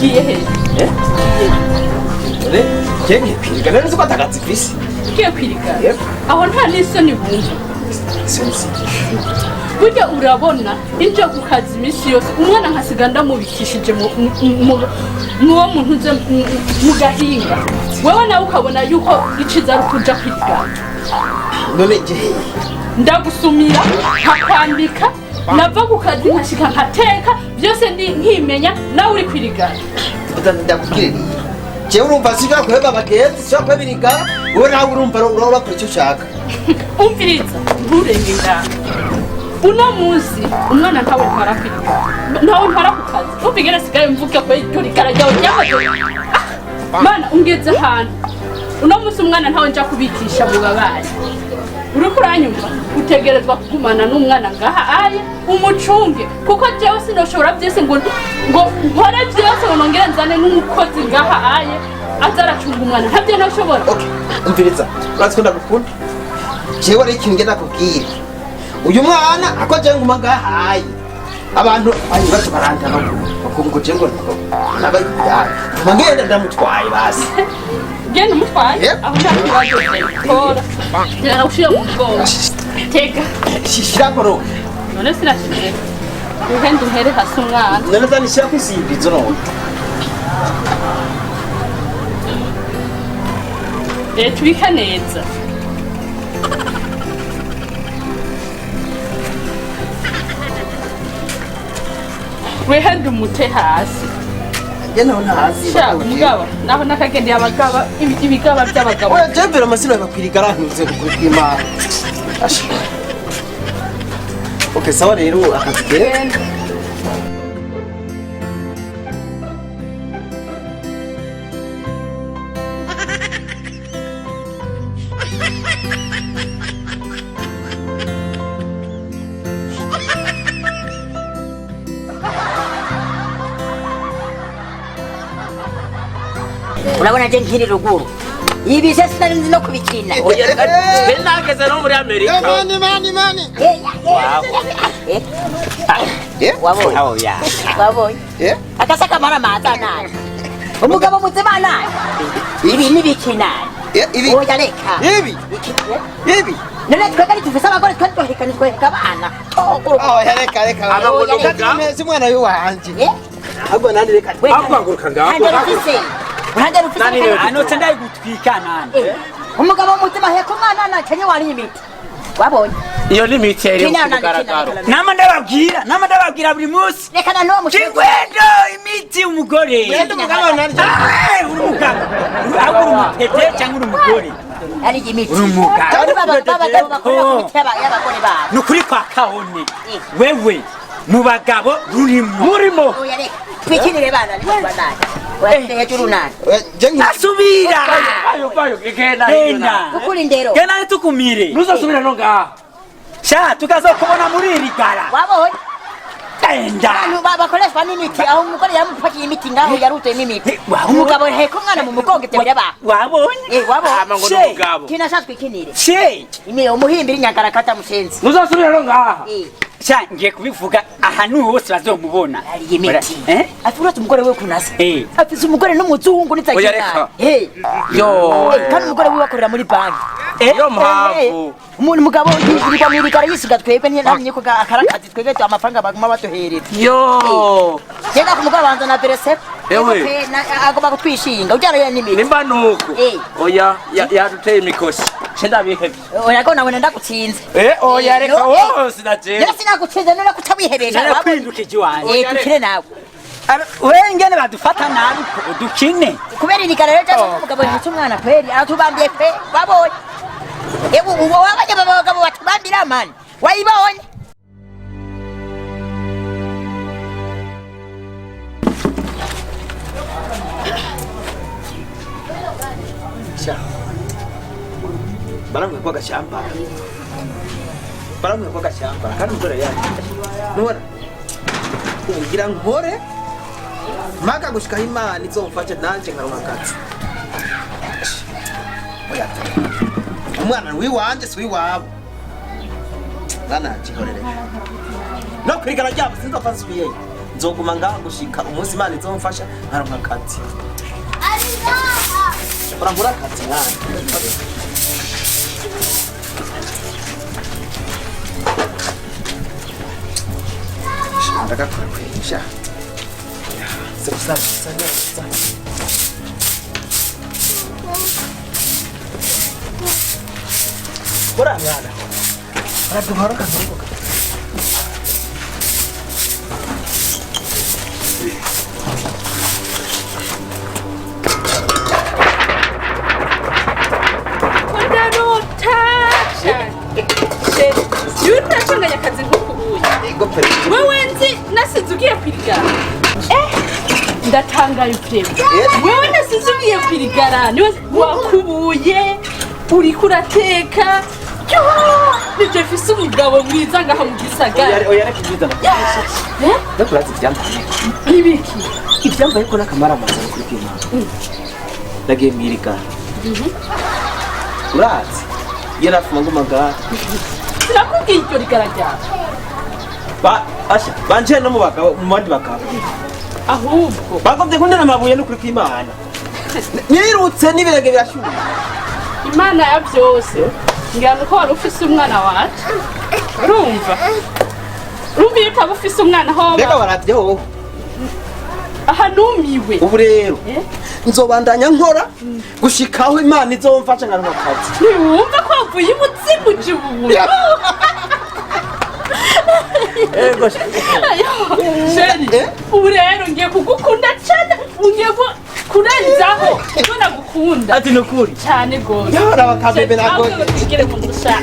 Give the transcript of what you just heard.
Ugiye hehe? None je ngiye kwirigara, none uzi ko atakazi mfise. Ugiye kwirigara? Yep. Aho nta n'isoni wumva? Sinzi. Burya urabona inja ku kazi iminsi yose, umwana nkasiga ndamubikishije muwo muntu uze mu gahinga, wewe nawe ukabona yuko iciza ari ukuja kwirigara. None je Ndagusumira, nkakwambika, nava ku kazi nkashika nkateka byose, ndi nkimenya, nawe uri kwirigara. Ndakubwira rero, jewe urumva sinshobora guheba abagenzi, sinshobora guheba irigara. Wowe nawe urumva urakora icyo ushaka. Umviriza, nturenge ngaho. Uno munsi umwana ntawe ntwara kwirigara, ntawe ntwara ku kazi. Umva ingene sigaye mvuga ko iryo rigara ryawe ryamaze. Ah, mana, ungeze ahantu. Uno munsi umwana ntawe nja kubikisha mu babaye. Uriko uranyumva? Utegerezwa kugumana n'umwana ngaha aye, umucunge, kuko jewe sinoshobora byose ngo nkore byose, ngo nongere nzane n'umukozi ngaha aye aza aracunga umwana. Ntabyo ntoshobora. Okay, umviriza, urazi ko ndagukunda. Jewe rero ikintu ngenda kubwira uyu mwana, ako jewe nguma ngahaye, abantu ayo bato barandaba ngo jewe ngo nabayidara, nguma ngenda ndamutwaye basi. Genda umutwaye. Yep. Aho nta kibazo. Tora gera ushire mu mugongo, tega. Shirako ro. None sinashize uhenda uhere hasi umwana. None zani shirako isimbizo none. Eh, tubika neza. Wehenda umute hasi. Njye naho ntazi. Sha mugabo, naho nakagendeye abagaba, ibigaba by'abagabo. Oya, jewe mbere amasino bakwirigara ntuze kukuri kw'Imana. Asha. Okay, sawa rero, akazi keza. Genda. Urabona je nkiri ruguru ibise sinari nzi no kubikina. Oya, reka twe nageze no muri Amerika. Mani mani mani. Eh, Eh? Wabonye? Oya. Wabonye? Eh? Akasa kamara maza naye umugabo muzima naye ibi nibiki naye? Eh, ibi. Oya, reka. Ibi. Ibi. None twebwe ntitufise abagore, twe twoheka ntitwoheka abana. Oh, reka reka. Abagore Kandi mezi umwana w'iwanje. Eh? Ahubwo nandi reka. Ahubwo haguruka ngaho. Nta rufise, nta rufise. Nani rero? Anotse ndayigutwika nani. Eh, umugabo muzima heka umwana nakenye wari imiti, wabonye? Iyo ni imiti iri Kina, ku mugaragaro. kina. Nama ndababwira, nama ndababwira buri munsi. Reka na n'uwo mushinga. Kigwendo imiti umugore. Wenda umugabo nandi. Ah, uri umugabo, ahubwo uri umupete cyangwa uri umugore? Ari imiti. Uri umugabo. Bari abagabo bakorera ku miti y'abagore babo. Ni ukuri kwa kabone wewe mu bagabo rurimo. Murimo. Oya, reka twikinire bana, niko banaye urafite hejuru nani. Je nki Asubira. Vayo vayo, genda. Genda. Gukura indero. Genda tukumire. Ntuzasubire no ngaha. Sha tukazokubona muri iri gara. Wabonye? Genda. Abantu bakoreshwa n'imiti, aho umugore yamupakiye imiti ngaho yaruzuyemo imiti. Eh, Umugabo heka umwana mu mugongo, ibyo biraba. Wabonye? Eh, wabonye? Hama ngo She. n'umugabo. Kina twikinire. She. Imi umuhimbira inyangarakata mushenzi. Ntuzasubire no ngaha. Eh, Sha ngiye kubivuga ahantu hose bazomubona. Ari imiti. Eh? Afite uretse umugore we kunasa. Eh. Afite umugore n'umuzungu Oya, nitsagira. reka. Eh. Yo. Eh, kandi umugore wiwe akorera muri banki. Eh? Yo mpamvu. Umuntu mugabo yirirwa mu rigara yisiga, twebwe ntiyamenye ko akarakazi twebwe amafaranga baguma baduhereza. Yo. Genda ku mugabo banza na beresep. Ewe. Agomba kutwishinga ujyana yene n'imiti. Nimba nuko. Eh. Oya, yaduteye imikosi. Ce ndabihevye. Oya, ko nawe ndagutsinze. Eh, oya, reka. No, Oh, sinaje. Rero sinagutsinze, none kutawihebesha. Narakwindukije iwanjye. Eh, dukine nawe. We ngene badufata nabi ko dukine. Kubera irigara rero cyangwa umugabo yitse umwana kweri aratubambiye pe, wabonye? Ebu ubo wabanye abagabo batubambira mani, wayibonye? Sha. Barambwiye ko agashyamba. Barambwiye ko agashyamba kandi umugore yanjye. Nubona? Ugira nkore mpaka gushikaho Imana izomfashe nanje nkaronka akazi. Oya. Umwana wiwanje si wiwabo. Mwana nshihorere. No kwigara ryabo sinzopfa nsubiyeyo. Nzoguma ngaha gushika umunsi Imana izomfasha nkaronka akazi. Urangura akazi mwana. Ndagakora kwisha. Sasa sasa. Ora mwana. Uraduhora kazuka. Ndarota cyane. Chéri, iyo uratunganya akazi nkukubuye. Ego pe. Wewe nzi nasize ugiye kwirigara. Eh, ndatangaye pe. Wewe nasize ugiye kwirigara, niwe wakubuye, uriko urateka. Yoo, Nije mfise umugabo mwiza ngaha mu gisagara. Oya reka ibyiza. Eh, Ndakurazi ivyambaye. ibiki? Ivyambaye ko nakamara amazi kuri kwimana. Nagiye mwirigara. Urazi? Iyo nafuma nguma ngaha. Sinakubwiye iryo rigara ryawe. Ba asha banje no mu bagabo mu bandi bagabo. Ahubwo Bagombye kuntera amabuye no kuri kwimana. Nirutse n'ibirenge birashyuha. Imana ya byose ngira ngo wari ufise umwana wacu. Urumva? Urumva iyo utaba ufise umwana ho Mbega waravye wowe. aha numiwe. Ubu rero Eh? nzobandanya nkora gushikaho Imana izomfasha nkaronka akazi. Ntiwumva ko wavuye ibuzimu ubu. Ego Chéri, Eh? ubu rero ngiye kugukunda cyane, ngiye kurenzaho ko nagukunda ati nukuri. cyane gose. Yahora bakabebe nago. Ahubwo tugere mu nzu sha.